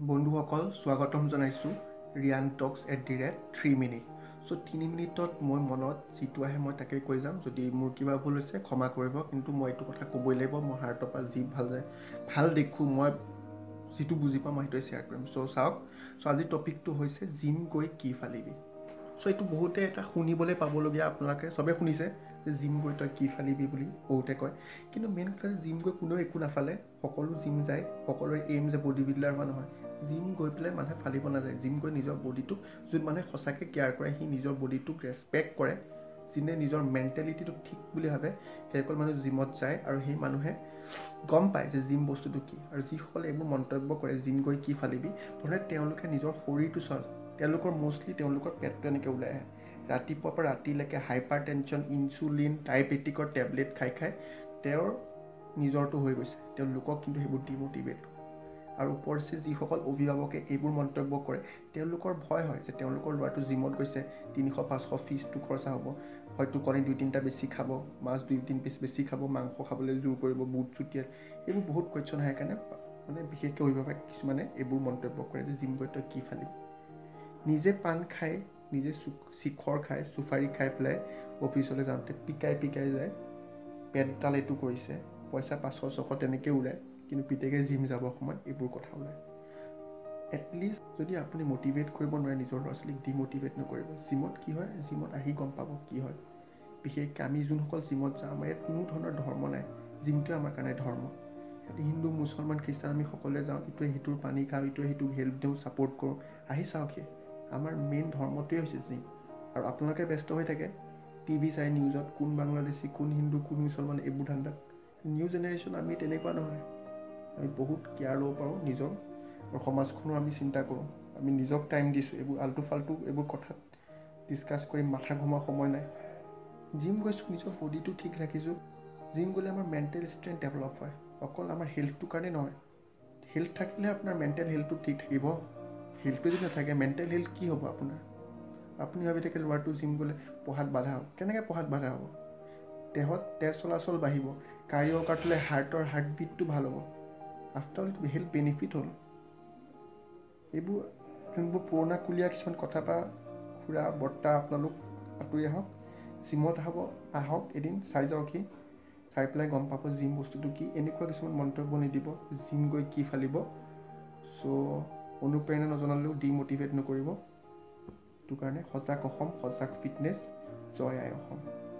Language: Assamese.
বন্ধুসকল, স্বাগতম জনাইছোঁ Riyan talks @3 minute. So 3 মিনিটত মই মনত যিটো আহে মই তাকেই কৈ যাম। যদি মোৰ কিবা ভুল হৈছে ক্ষমা কৰিব, কিন্তু মই এইটো কথা ক'বই লাগিব। মোৰ হাৰ্টৰ পৰা যি ভাল যায়, ভাল দেখোঁ, মই যিটো বুজি পাওঁ, মই সেইটোৱে শ্বেয়াৰ কৰিম। চ' চাওক, চ' আজিৰ টপিকটো হৈছে জিম গৈ কি ফালিবি। চ' এইটো বহুতে এটা শুনিবলৈ পাবলগীয়া, আপোনালোকে চবেই শুনিছে যে জিম গৈ তই কি ফালিবি বুলি বহুতে কয়। কিন্তু মেইন কথা, জিম গৈ কোনেও একো নাফালে। সকলো জিম যায়, সকলোৰে এইম যে বডি বিল্ডাৰ হোৱা নহয়। জিম গৈ পেলাই মানুহে ফালিব নাযায়। জিম গৈ নিজৰ বডিটোক যোন মানুহে সঁচাকৈ কেয়াৰ কৰে, সি নিজৰ বডিটোক ৰেচপেক্ট কৰে, যোনে নিজৰ মেণ্টেলিটিটো ঠিক বুলি ভাবে, সেইসকল মানুহ জিমত যায় আৰু সেই মানুহে গম পায় যে জিম বস্তুটো কি। আৰু যিসকলে এইবোৰ মন্তব্য কৰে, জিম গৈ কি ফালিবি, প্ৰথমতে তেওঁলোকে নিজৰ শৰীৰটো চাওক। তেওঁলোকৰ মষ্টলি তেওঁলোকৰ পেটটো এনেকৈ ওলাই আহে। ৰাতিপুৱাৰ পৰা ৰাতিলৈকে হাইপাৰ টেনশ্যন, ইনচুলিন, ডায়েবেটিকৰ টেবলেট খাই খাই তেওঁৰ নিজৰটো হৈ গৈছে। তেওঁলোকক কিন্তু সেইবোৰ ডিম'টিভেট। আৰু ওপৰচে যিসকল অভিভাৱকে এইবোৰ মন্তব্য কৰে, তেওঁলোকৰ ভয় হয় যে তেওঁলোকৰ ল'ৰাটো জিমত গৈছে, 300 500 ফিজটো খৰচা হ'ব, হয়তো কণী দুই তিনিটা বেছি খাব, মাছ দুই তিনি পিচ বেছি খাব, মাংস খাবলৈ জোৰ কৰিব, বুট চুটিয়াই, এইবোৰ বহুত কুৱেশ্যন আহে। কাৰণে মানে বিশেষকৈ অভিভাৱক কিছুমানে এইবোৰ মন্তব্য কৰে যে জিম গৈ তই কি ফালিবি। নিজে পাণ খাই, নিজে চিখৰ খাই, চুফাৰী খাই পেলাই অফিচলৈ যাওঁতে পিকাই পিকাই যায়, পেটডাল এইটো কৰিছে, পইচা 500 600 তেনেকৈ ওলায়, কিন্তু পিতেকে জিম যাবৰ সময়ত এইবোৰ কথা ওলায়। এটলিষ্ট যদি আপুনি মটিভেট কৰিব নোৱাৰে নিজৰ ল'ৰা ছোৱালীক, ডিম'টিভেট নকৰিব। জিমত কি হয়, জিমত আহি গম পাব কি হয়। বিশেষকৈ আমি যোনসকল জিমত যাওঁ, আমাৰ ইয়াত কোনো ধৰণৰ ধৰ্ম নাই। জিমটোৱে আমাৰ কাৰণে ধৰ্ম। ইয়াত হিন্দু, মুছলমান, খ্ৰীষ্টান আমি সকলোৱে যাওঁ, ইটোৱে সিটোৰ পানী খাওঁ, ইটোৱে সিটোক হেল্প দিওঁ, ছাপৰ্ট কৰোঁ। আহি চাওকহি, আমাৰ মেইন ধৰ্মটোৱে হৈছে জিম। আৰু আপোনালোকে ব্যস্ত হৈ থাকে টিভি চাই, নিউজত কোন বাংলাদেশী, কোন হিন্দু, কোন মুছলমান, এইবোৰ ধান্দাত। নিউ জেনেৰেশ্যন আমি তেনেকুৱা নহয়। আমি বহুত কেয়াৰ ল'ব পাৰোঁ নিজৰ আৰু সমাজখনো আমি চিন্তা কৰোঁ। আমি নিজক টাইম দিছোঁ। এইবোৰ আল্টু ফাল্টু এইবোৰ কথাত ডিছকাছ কৰি মাথা ঘমোৱা সময় নাই। জিম গৈছোঁ, নিজৰ বডিটো ঠিক ৰাখিছোঁ। জিম গ'লে আমাৰ মেণ্টেল ষ্ট্ৰেংথ ডেভেলপ হয়, অকল আমাৰ হেল্থটোৰ কাৰণে নহয়। হেল্থ থাকিলে আপোনাৰ মেণ্টেল হেল্থটো ঠিক থাকিব। হেল্থটো যদি নাথাকে, মেণ্টেল হেল্থ কি হ'ব আপোনাৰ? আপুনি ভাবি থাকে ল'ৰাটো জিম গ'লে পঢ়াত বাধা হ'ব। কেনেকৈ পঢ়াত বাধা হ'ব? দেহত তেজ চলাচল বাঢ়িব, কাৰ্ডিঅ' ৱৰ্কআউট হাৰ্টৰ হাৰ্টবিটটো ভাল হ'ব। আফটাৰ অল হেল্থ বেনিফিট হ'ল। এইবোৰ যোনবোৰ পুৰণা কুলীয়া কিছুমান কথা পৰা খুৰা বৰ্তা আপোনালোক আঁতৰি আহক, জিমত আহব আহক, এদিন চাই যাওকহি। চাই পেলাই গম পাব জিম বস্তুটো কি। এনেকুৱা কিছুমান মন্তব্য নিদিব, জিম গৈ কি ফালিব। চ' অনুপ্ৰেৰণা নজনালেও ডিম'টিভেট নকৰিব। সেইটো কাৰণে সজাগ অসম, সজাগ ফিটনেছ। জয় আই অসম।